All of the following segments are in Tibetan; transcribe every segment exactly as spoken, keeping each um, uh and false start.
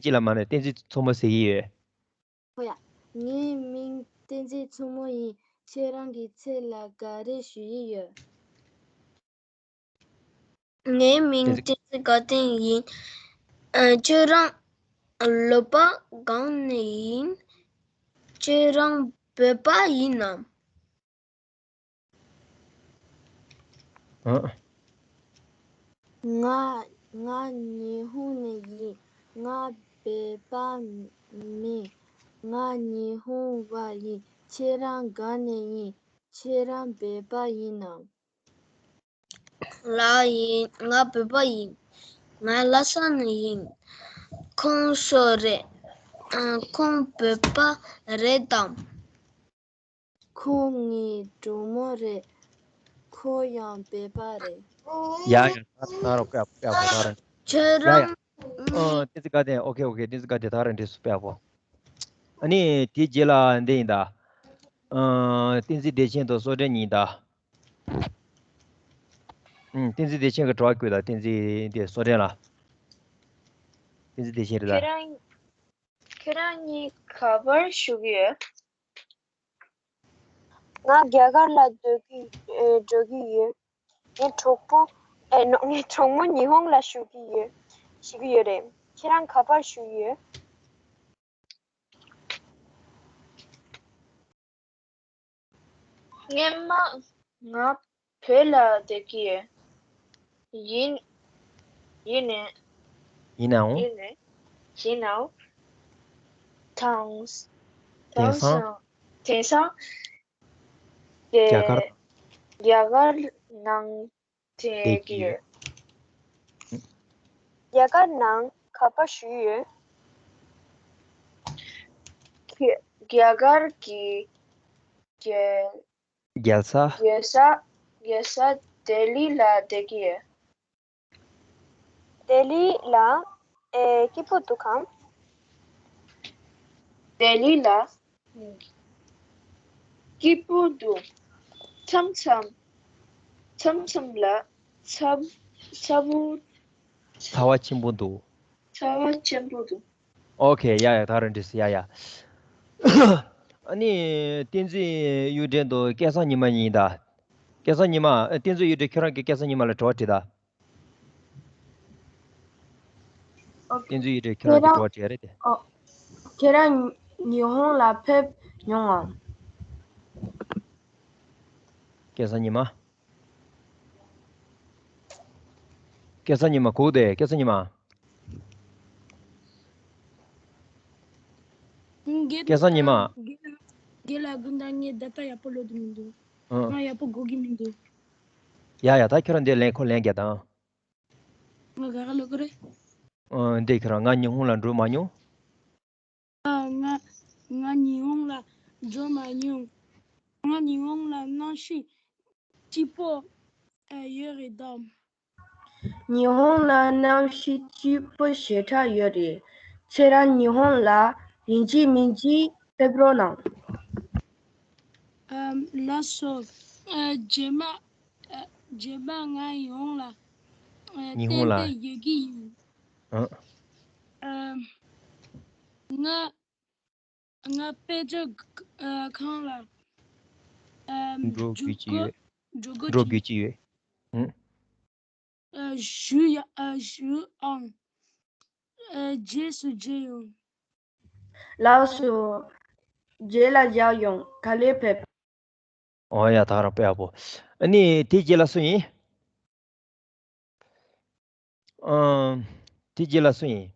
གཅིག་ལ་མ་ནས་བསྟན་འཛིན་མཚོ་མོ་ཟེར་གྱི་ཡོད། ཧོ་ཡ། ངའི་མིང་བསྟན་འཛིན་མཚོ་མོ་ཡིན། ཁྱེད་རང་གི་ཚེ་ལ་དགའ་རེ་ཞུ་ཡི་ཡོད། ངའི་མིང་བསྟན་འཛིན་དགའ་ལྡན་ཡིན། ཨ། ཁྱེད་རང་ལོ་པ་གང་ནས་ཡིན། ཁྱེད་རང་བོད་པ་ཡིན་ནམ། ཨ། ང་ང་ཉི་ཧོང་ནས་ཡིན། ང་བོད་པ་མིན། ང་ཉི་ཧོང་བ་ཡིན། ཁྱེད་རང་གང་ནས་ཡིན། ཁྱེད་རང་བོད་པ་ཡིན་ནམ། ལགས་ཡིན། ང་བོད་པ་ཡིན། ང་ལྷ་ས་ནས་ཡིན། ཁོང་སུ་རེད། ཨ། ཁོང་བོད་པ་རེད་དམ། ཁོང་ངའི་གྲོགས་མོ་རེད། ཁོ་ཡང་བོད་པ་རེད། ཡ་ཡ། ད་ད་རོགས་སྐད་སྐད་པོ་ད་རོགས། ཁྱོད་ཡ་ཡ། རང་ཨ། བསྟན་འཛིན་དགའ་ལྡན། ཨོ་ཁེ་ཨོ་ཁེ། བསྟན་འཛིན་དགའ་ལྡན་ད་རང་འདྲི་སུ་སྐད་པོ། ཨ་ནི་དེའི་རྗེས་ལ་འདི་ཡིན་ད། ཨ། བསྟན་འཛིན་བདེ་ཆེན་དང་བསོད་བདེ་གཉིས་ད། ཨ། བསྟན་འཛིན་བདེ་ཆེན་གྱི་དྲི་བ་བཀོད་ད། བསྟན་འཛིན་དེ་བསོད་བདེ་ལ། བསྟན་འཛིན་བདེ་ཆེན་རེད་ད། ཁྱེད་རང་ཁྱེད་རང་གཉིས་ག་པར་བཞུགས་ཡོད། ང་རྒྱ་གར་ལ་སྡོད་ཀྱི་ཨེ་འགྲོ་གི་ཡོད། ངའི་གྲོགས་པོ་ཨེ་ནོ། ངའི་གྲོགས་མོ་ཉི་ཧོང་ལ་བཞུགས་ཀྱི་ཡོད། བཞུགས་ཀྱི་ཡོད་རེད། ཁྱེད་རང་ག་པར་བཞུགས་ཡོད། སྔན་མ་ང་བོད་ལ་བསྡད་ཀྱི་ཡོད། ཡིན། ཡིན་ནའང་། ཡིན་ནའང་། ཡིན་ནའང་། ཡིན་ནའང་། དེང་དེང་སང་། སང་། དེང་སང་། དེ། རྒྱ་གར། རྒྱ་གར་ནང་བསྡད་ཀྱི་ཡོད། རྒྱ་གར་ནང་ག་པར་བཞུགས་ཡོད། རྒྱ་རྒྱ་གར་གྱི་རྒྱལ་རྒྱལ་ས། རྒྱལ་ས། རྒྱལ་ས་ལྡི་ལི་ལ་བསྡད་ཀྱི་ཡོད། ལྡི་ལི་ལ་ཨེ་སྐྱིད་པོ་འདུག་གམ། ལྡི་ལི་ལ་སྐྱིད་པོ་འདུག་མཚམས་མཚམས། མཚམས་མཚམས་ལ་ཚ་ཚ་པོ། ཚ་བ་ཆེན་པོ་འདུག་ཚ་བ་ཆེན་པོ་འདུག་ཨོ་ཁེ། ཡ་ཡ། ད་རང་འདྲི་སི། ཡ་ཡ། ཨ་ནི་བསྟན་འཛིན་གཡུ་སྒྲོན་དང་སྐལ་བཟང་ཉི་མ་གཉིས་ད། སྐལ་བཟང་ཉི་མ། ཨ། བསྟན་འཛིན་གཡུ་སྒྲོན། ཁྱོད་རང་གིས་སྐལ་བཟང་ཉི་མ་ལ་དྲི་བ་དྲིས་ད། ཨོ། བསྟན་འཛིན་གཡུ་སྒྲོན། ཁྱོད་རང་གིས་དྲི་བ་དྲིས་རེད་དེ། ཨོ། ཁྱེད་རང་ཉི་ཧོང་ལ་ཕེབས་མྱོང་ངམ། སྐལ་བཟང་ཉི་མ། སྐལ་བཟང་ཉི་མ་གུག་དེ། སྐལ་བཟང་ཉི་མ། སྐལ་བཟང་ཉི་མ། རྒན་ལགས། རྒན་ལགས་སྐུ་མདུན། ངས་ད་ལྟ་ཡག་པོ་ཀློག་གི་མི་འདུག་ཨང་། ང་ཡག་པོ་གོ་གི་མི་འདུག་ཡ་ཡ། ད་ཁྱོད་རང་འདི་ལན་ཁོ་ལན་རྒྱག་དང་། ང་ག་ག་ལོ་གི་རེད། ཨ། འདི་ཁྱོད་རང་ང་ཉི་ཧོང་ལ་འགྲོ་མ་མྱོང་། ཨ། ང་ང་ཉི་ཧོང་ལ་འགྲོ་མ་མྱོང་། ང་ཉི་ཧོང་ལ་གནམ་གཤིས་སྐྱིད་པོ་ཨ་ཡོད་རེད་དམ། ཉི་ཧོང་ལ་གནམ་གཤིས་སྐྱིད་པོ་ཞེ་དྲག་ཡོད་རེད། ཁྱེད་རང་ཉི་ཧོང་ལ་ཡིན་གཅིག་མིན་གཅིག་ཕེབས་རོགས་གནང་། ཨ། ལགས་སོ། ཨ། རྗེས་མ། ཨ། རྗེས་མ་ང་ཡོང་ལ། ཨ། ཉི་ཧོང་ལ། ཏན་ཏན་ཡོད་ཀྱི་ཡིན། ཨ། ཨ། ང་ང་དཔེ་ཆ་ཨ་ཁང་ལ། ཨ། འགྲོ་དགོས་ཀྱི་ཡོད། འགྲོ་དགོས་འགྲོ་དགོས་ཀྱི་ཡོད། ཨ། ཞུ་ཡ། ཨ། ཞུ་ཨང་། ཨ། རྗེས་སུ་མཇལ་ཡོང་། ལགས་སོ། རྗེས་ལ་མཇལ་ཡོང་། ག་ལེར་ཕེབས། ཨོ་ཡ། ད་རང་དཔེ་ཡག་པོ། ཨ་ནི་དེའི་རྗེས་ལ་སུ་ཡིན། ཨམ། དེའི་རྗེས་ལ་སུ་ཡིན།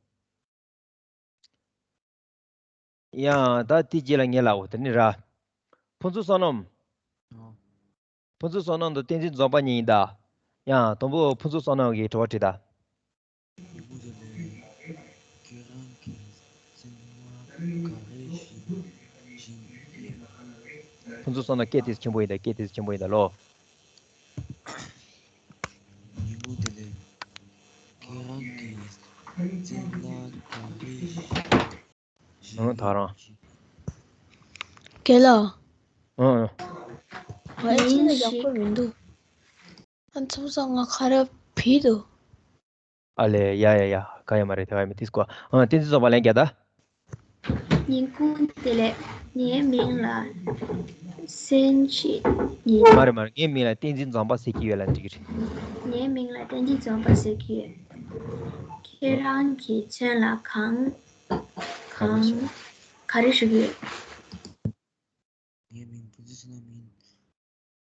ཡང་ད་དེའི་རྗེས་ལ་ངེད་ལ། འོ་དེ་ནི་ར། ཕུན་ཚོགས་བསོད་ནམས། ཨོ། ཕུན་ཚོགས་བསོད་ནམས་དང་བསྟན་འཛིན་འཛོམས་པ་གཉིས་ཡིན་ད། ཡང་དང་པོ་ཕུན་ཚོགས་བསོད་ནམས་ཀྱིས་དྲི་བ་དྲིས་ད། ཉིན་མོ་དེ་ལས་ཁྱེད་རང་གི་སེམས་ལ་ག་རེ་བཞིན་བཞིན་ཡོད། ཕུན་ཚོགས་བསོད་ནམས། སྐད་དེ་ཆེན་པོ་ཡིན་ད། སྐད་དེ་ཆེན་པོ་ཡིན་ད་ལོ། ཉིན་མོ་དེ་ལས་ཁྱེད་རང་གི་སེམས་ལ་ག་རེ་བཞིན། ཨང་། ད་རང་། རྒན་ལགས། ཨང་། ང་ཨེ་ཅི་ན་ཡག་པོ་མི་འདུག་ཨ། མཚམས་མཚམས་ང་ཁ་ར་བིས་འདུག་ཨ་ལེ། ཡ་ཡ་ཡ། ག་ཡ་མ་རེད། དེ་ག་ཡ་མི་ཏིས་ཀོ། ཨ། བསྟན་འཛིན་རྫོང་པ་ལན་རྒྱག་ད། ཉིན་གུང་བདེ་ལེགས། ངའི་མིང་ལ་སེན་ཆི་ཡིན། མ་རེད་མ་རེད། ངའི་མིང་ལ་བསྟན་འཛིན་རྫོང་པ་ཟེར་གྱི་ཡོད་ལབ་འགྲིག་གི་རེད། ངའི་མིང་ལ་བསྟན་འཛིན་རྫོང་པ་ཟེར་གྱི་ཡོད། ཁྱེད་རང་གི་མཚན་ལ་གང་གང་ག་རེ་ཞུ་གི་ཡོད། ངའི་མིང་བུ་འཛིན་བསོད་ནམས་ཡིན།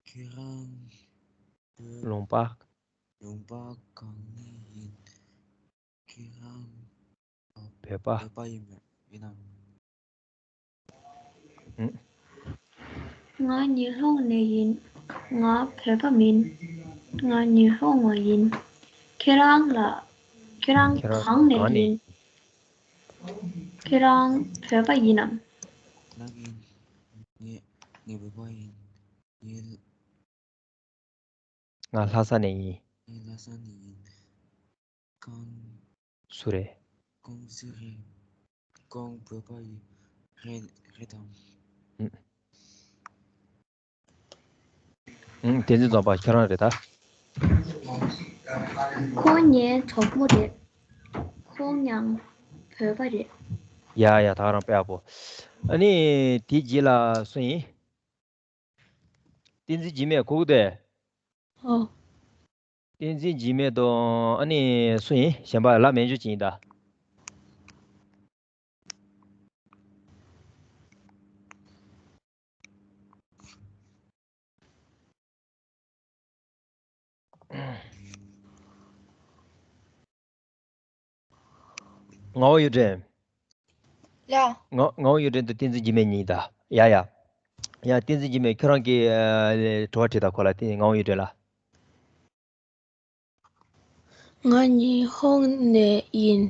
ཁྱེད་རང་བོད་ལུང་པ། ལུང་པ་གང་ནས་ཡིན། ཁྱེད་རང་བོད་པ། བོད་པ་ཡིན་མོད། ཡིན་ནམ། ཨུ། ང་ཉི་ཧོང་ནས་ཡིན། ང་བོད་པ་མིན། ང་ཉི་ཧོང་བ་ཡིན། ཁྱེད་རང་ལ། ཁྱེད་རང་ཁྱེད་རང་གང་ནས་གང་ནས་ཡིན། ཁྱེད་རང་བོད་པ་ཡིན་ནམ། ལགས་ཡིན། ངས་ངས་བོད་པ་ཡིན། ངས། ང་ལྷ་ས་ནས་ཡིན། ངས་ལྷ་ས་ནས་ཡིན། གང་སུ་རེད། གང་སུ་རེད། གང་བོད་པ་ཡིན། རེད་རེད་དམ། ཨུ། ཨུ། བསྟན་འཛིན་རྫོང་པ་ཁྱོད་རང་རེད་ད། ཁོང་ངའི་གྲོགས་མོ་རེད། ཁོང་ཡང་བོད་པ་རེད། ཡ་ཡ། ད་རང་དཔེ་ཡག་པོ། ཨ་ནི་དེ་རྗེས་ལ་སུ་ཡིན། བསྟན་འཛིན་འཇིགས་མེད་གོ་གི་འདུག་ཨོ། བསྟན་འཛིན་འཇིགས་མེད་དང་། ཨ་ནི་སུ་ཡིན། གཞན་པ་ལ་མན་ཇུ་ཅིག་ཡིན་ད། ངའོ་ཡུ་ཀྲེན། ལ། ང་ངའོ་ཡུ་ཀྲེན་དང་བསྟན་འཛིན་འཇིགས་མེད་གཉིས་ད། ཡ་ཡ། ཡ། བསྟན་འཛིན་འཇིགས་མེད། ཁྱོད་རང་གིས་ཨ་དྲི་བ་དྲིས་དང་ཁོ་ལ། དེ་ངའོ་ཡུ་ཀྲེན་ལ། ང་ཉི་ཧོང་ནས་ཡིན།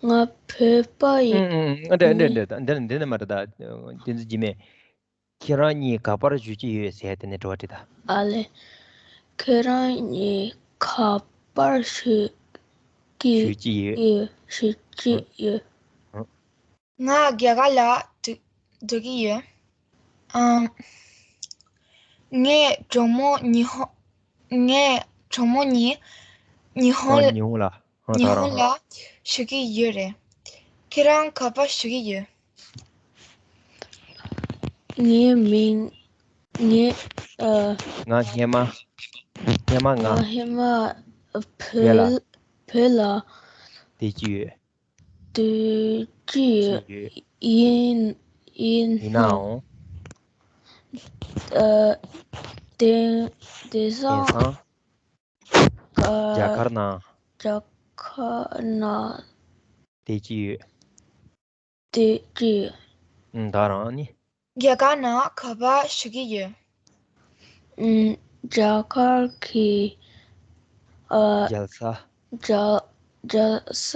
ང་བོད་པ་ཡིན། ཨུ་ཨུ་ཨུ། འདྲ་འདྲ་འདྲ། ད་འདི་འདི་ནས་མ་རེད་ད། བསྟན་འཛིན་འཇིགས་མེད། ཁྱེད་རང་གཉིས་ག་པར་བཞུགས་ཀྱི་ཡོད་ཟེར་དེ་ནས་དྲི་བ་དྲིས་ད། ཨ་ལེ། ཁྱེད་རང་གཉིས་ག་པར་བཞུགས་ཀྱི་བཞུགས་ཀྱི་ཡོད། ཡོད། བཞུགས་ཀྱི་ཨ་ཡོད། ཨ། ང་རྒྱ་གར་ལ་འགྲོ་འགྲོ་གི་ཡོད། ཨམ། ངའི་གྲོགས་མོ་ཉི་ཧོང་། ངའི་གྲོགས་མོ་གཉིས་ཉི་ཧོང་ཨ། ལ། ཉི་ཧོང་ལ། ཨ། ད་ཉི་རང་ཧོང་ལ་བཞུགས་ཀྱི་ཡོད་རེད། ཁྱེད་རང་ག་པར་བཞུགས་ཀྱི་ཡོད། ངའི་མིང་། ངའི་ཨ། ང་སྔས་མ། སྔས་མ་ང་། ང་སྔས་མ་བོད་བོད་ལ། བོད་ལ་བསྡད་ཀྱི་ཡོད། སྡོད་ཀྱི་ཡོད། ཡོད། ཡིན་ཡིན། ཡིན་ནའང་། ཨ། དེང་དེང་སང་། དེང་སང་། ཨ། རྒྱ་གར་ནང་། རྒྱ་གར་ནང་། བསྡད་ཀྱི་ཡོད། བསྡད་ཀྱི་ཡོད། ཨུམ། ད་རང་ནི། རྒྱ་གར་ནང་ག་པར་བཞུགས་ཀྱི་ཡོད། ཨུམ། རྒྱ་གར་གྱི། ཨ། རྒྱལ་ས། རྒྱལ་རྒྱལ་ས་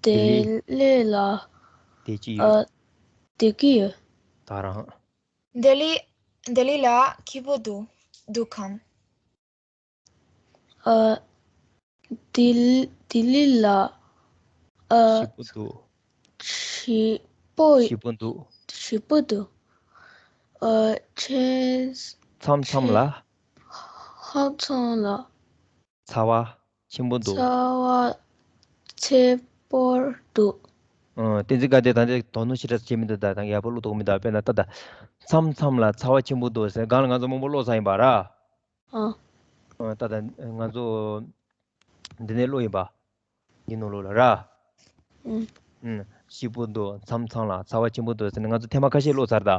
ལྡི་ལྡི་ལི། ལི་ལ། བསྡད་ཀྱི་ཡོད། ཨ། བསྡད་ཀྱི་ཡོད། ད་རང་། ལྡི་ལི། ལྡི་ལི་ལ་སྐྱིད་པོ་འདུག་འདུག་གམ། ཨ། ལྡི་ལྡི་ལི་ལ། ཨ། སྐྱིད་པོ་འདུག་སྐྱིད་པོ། སྐྱིད་པོ་འདུག་སྐྱིད་པོ་འདུག་ཨ། ཆེས། མཚམས་མཚམས་ལ། ཆེས། ཧང་སང་ལ། ཚ་བ་ཆེན་པོ་འདུག་ཚ་བ་ཆེན་པོ་འདུག་ཨ། བསྟན་འཛིན་དགའ་བདེ། ད་འདི་དོ་སྣང་ཞེ་དྲག་བྱེད་མི་འདུག་ད་ད་ཡག་པོ་ཀློག་ཐུབ་མི་འདུག་དཔེར་ན་ད་ད། མཚམས་མཚམས་ལ་ཚ་བ་ཆེན་པོ་འདུག་ཟེར། སྒང་ལ་ང་ཚོ་མང་པོ་ཀློག་ཚར་ཡིན་པ་ར། ཨ། ཨ། ད་ད་ང་ཚོ་འདི་ནས་ཀློག་ཡིན་པ། འདི་ནང་ལོགས་ལ་ར། ཨུམ། ཨུམ། སྐྱིད་པོ་འདུག་མཚམས་མཚམས་ལ་ཚ་བ་ཆེན་པོ་འདུག་ཟེར་ནས་ང་ཚོ་ཐེངས་མ་ཁ་ཤས་ཀློག་ཚར་ད།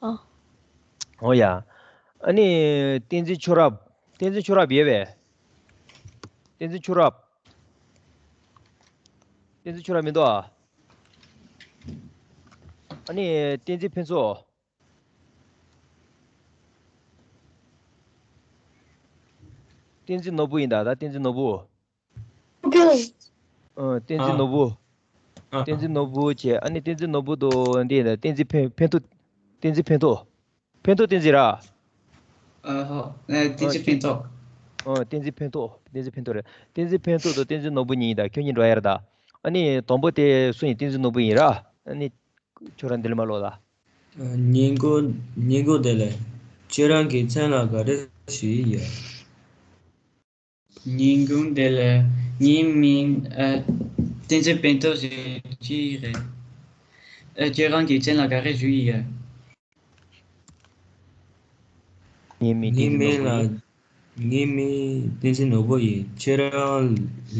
ཨ། འོ་ཡ། ཨ་ནི་བསྟན་འཛིན་ཆོས་རབ། བསྟན་འཛིན་ཆོས་རབ་ཡོད་པས། བསྟན་འཛིན་ཆོས་རབ། བསྟན་འཛིན་ཆོས་རབ་མི་འདུག་ཨ། ཨ་ནི་བསྟན་འཛིན་ཕུན་ཚོགས། བསྟན་འཛིན་ནོར་བུ་ཡིན་ད། ད་བསྟན་འཛིན་ནོར་བུ། ཨ། བསྟན་འཛིན་ཨ། ནོར་བུ། ཨ། བསྟན་འཛིན་ནོར་བུ་བྱས། ཨ་ནི་བསྟན་འཛིན་ནོར་བུ་དང་འདི་ཡིན་ད། བསྟན་འཛིན་ཕན་ཕན་ཐོགས། བསྟན་འཛིན་ཕན་ཐོགས། ཕན་ཐོགས་བསྟན་འཛིན་ར། ཨ་ཧོ། ཨ། བསྟན་འཛིན་ཕན་ཐོགས། ཨ། བསྟན་འཛིན་ཕན་ཐོགས། བསྟན་འཛིན་ཕན་ཐོགས་རེད། བསྟན་འཛིན་ཕན་ཐོགས་དང་བསྟན་འཛིན་ནོར་བུ་གཉིས་ཡིན་ད། ཁྱོད་གཉིས་འགྲོ་ཡ་རེད་ད། ཨ་ནི་དང་པོ་དེ་སུ་ཡིན། བསྟན་འཛིན་ནོར་བུ་ཡིན་ར། ཨ་ནི་ཁྱོད་རང་འདི་ལ་མ་ལོག་ད། ཨ། ཉིན་གུང་ཉིན་གུང་བདེ་ལེགས། ཁྱེད་རང་གི་མཚན་ལ་ག་རེ་ཞུ་ཡི་ཡོད། ཉིན་གུང་བདེ་ལེགས། ངའི་མིང་ཨ། བསྟན་འཛིན་སྤེན་ཐོག་ཟེར་གྱི་རེད། ཨ། ཁྱེད་རང་གི་མཚན་ལ་ག་རེ་ཞུ་ཡི་ཡོད། ངའི་མིང་ངའི་བསྟན་འཛིན་མིང་ནོར་བུ་ལ་ཡིན། ངའི་མིང་བསྟན་འཛིན་ནོར་བུ་ཡིན། ཁྱེད་རང་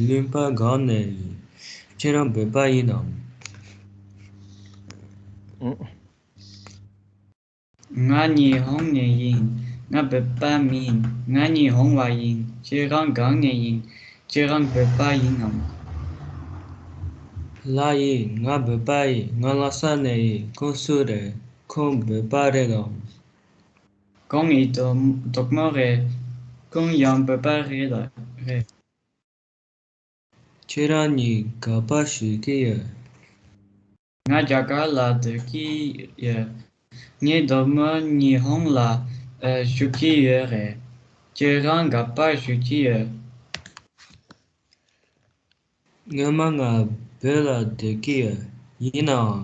ལུང་པ་གང་ནས་ཡིན། ཁྱེད་རང་བོད་པ་ཡིན་ནམ། ང་ཉི་ཧོང་ནས་ཡིན། ང་བོད་པ་མིན། ང་ཉི་ཧོང་བ་ཡིན། ཁྱེད་རང་གང་ནས་ཡིན། ཁྱེད་རང་བོད་པ་ཡིན་ནམ། ལགས་ཡིན། ང་བོད་པ་ཡིན། ང་ལྷ་ས་ནས་ཡིན། ཁོང་སུ་རེད། ཁོང་བོད་པ་རེད་དམ། ཁོང་ངའི་གྲོགས་གྲོགས་མོ་རེད། ཁོང་ཡང་བོད་པ་རེད་ལ་རེད། ཁྱེད་རང་གཉིས་ག་པར་བཞུགས་ཀྱི་ཡོད། ང་རྒྱ་གར་ལ་སྡོད་ཀྱི་ཡོད། ངའི་གྲོགས་མོ་ཉི་ཧོང་ལ་ཨ། བཞུགས་ཀྱི་ཡོད་རེད། ཁྱེད་རང་ག་པར་བཞུགས་ཀྱི་ཡོད། སྔོན་མ་ང་བོད་ལ་སྡོད་ཀྱི་ཡོད། ཡིན་ནའང་།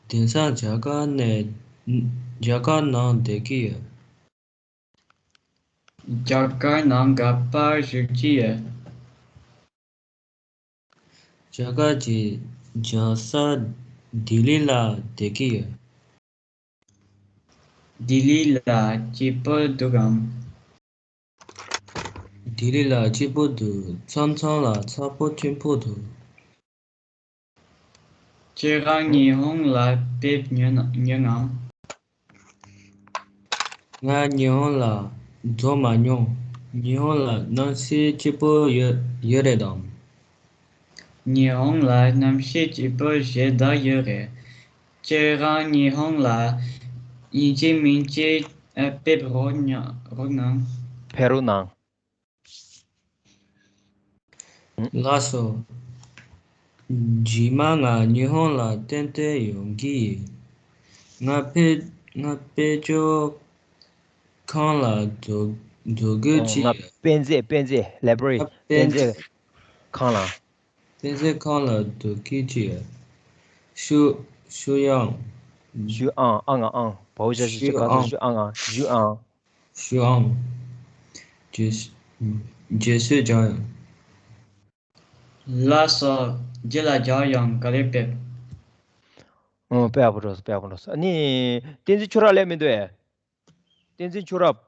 དེང་སང་རྒྱ་གར་ནས་རྒྱ་གར་ནང་སྡོད་ཀྱི་ཡོད། རྒྱ་གར་ནང་ག་པར་བཞུགས་ཀྱི་ཡོད། རྒྱ་གར་གྱི་རྒྱལ་ས་ལྡི་ལི་ལ་བསྡད་ཀྱི་ཡོད། ལྡི་ལི་ལ་སྐྱིད་པོ་འདུག་གམ། ལྡི་ལི་ལ་སྐྱིད་པོ་འདུག་མཚམས་མཚམས་ལ་ཚ་པོ་ཆེན་པོ་འདུག་ཁྱེད་རང་ཉི་ཧོང་ལ་ཕེབས་མྱོང་ངམ། ང་ཉི་ཧོང་ལ་འགྲོ་མ་མྱོང་། ཉི་ཧོང་ལ་གནམ་གཤིས་སྐྱིད་པོ་ཡོད་ཡོད་རེད་དམ། ཉི་ཧོང་ལ་གནམ་གཤིས་སྐྱིད་པོ་ཞེ་དྲག་ཡོད་རེད། ཁྱེད་རང་ཉི་ཧོང་ལ་ཡིན་གཅིག་མིན་གཅིག་ཨ། ཕེབས་རོགས་ཉ་རོགས་གནང་། ཕེབས་རོགས་གནང་། ལགས་སོ། རྗེས་མ་ང་ཉི་ཧོང་ལ་ཏན་ཏན་ཡོང་གི་ཡིན། ང་དཔེ་ང་དཔེ་སྐྱོར་ཁང་ལ་འགྲོ་འགྲོ་དགོས་ཅི་ཡོད། དཔེ་མཛོད་དཔེ་མཛོད་library ང་དཔེ་དཔེ་མཛོད་ཁང་ལ། དཔེ་མཛོད་ཁང་ལ་འགྲོ་དགོས་ཅི་ཡོད། ཞུ་ཞུ་ཡང་། ཞུ་ཨང་ཨང་ཨང་བའོ་ཞ་ཞུ་ཞུ་ག་ས་ཨང་ཞུ་ཨང་ཨང་ཞུ་ཨང་། ཞུ་ཨང་། རྗེས་རྗེས་སུ་མཇལ་ཡོང་། ལགས་སོ། རྗེས་ལ་མཇལ་ཡོང་། ག་ལེར་ཕེབས། ཨོ་དཔེ་ཡག་པོ་འགྲོ་སོང་། དཔེ་ཡག་པོ་འགྲོ་སོང་། ཨ་ནི་བསྟན་འཛིན་ཁྱོད་རང་སླེབས་མི་འདུག་ཨེ། བསྟན་འཛིན་ཁྱོད་རང་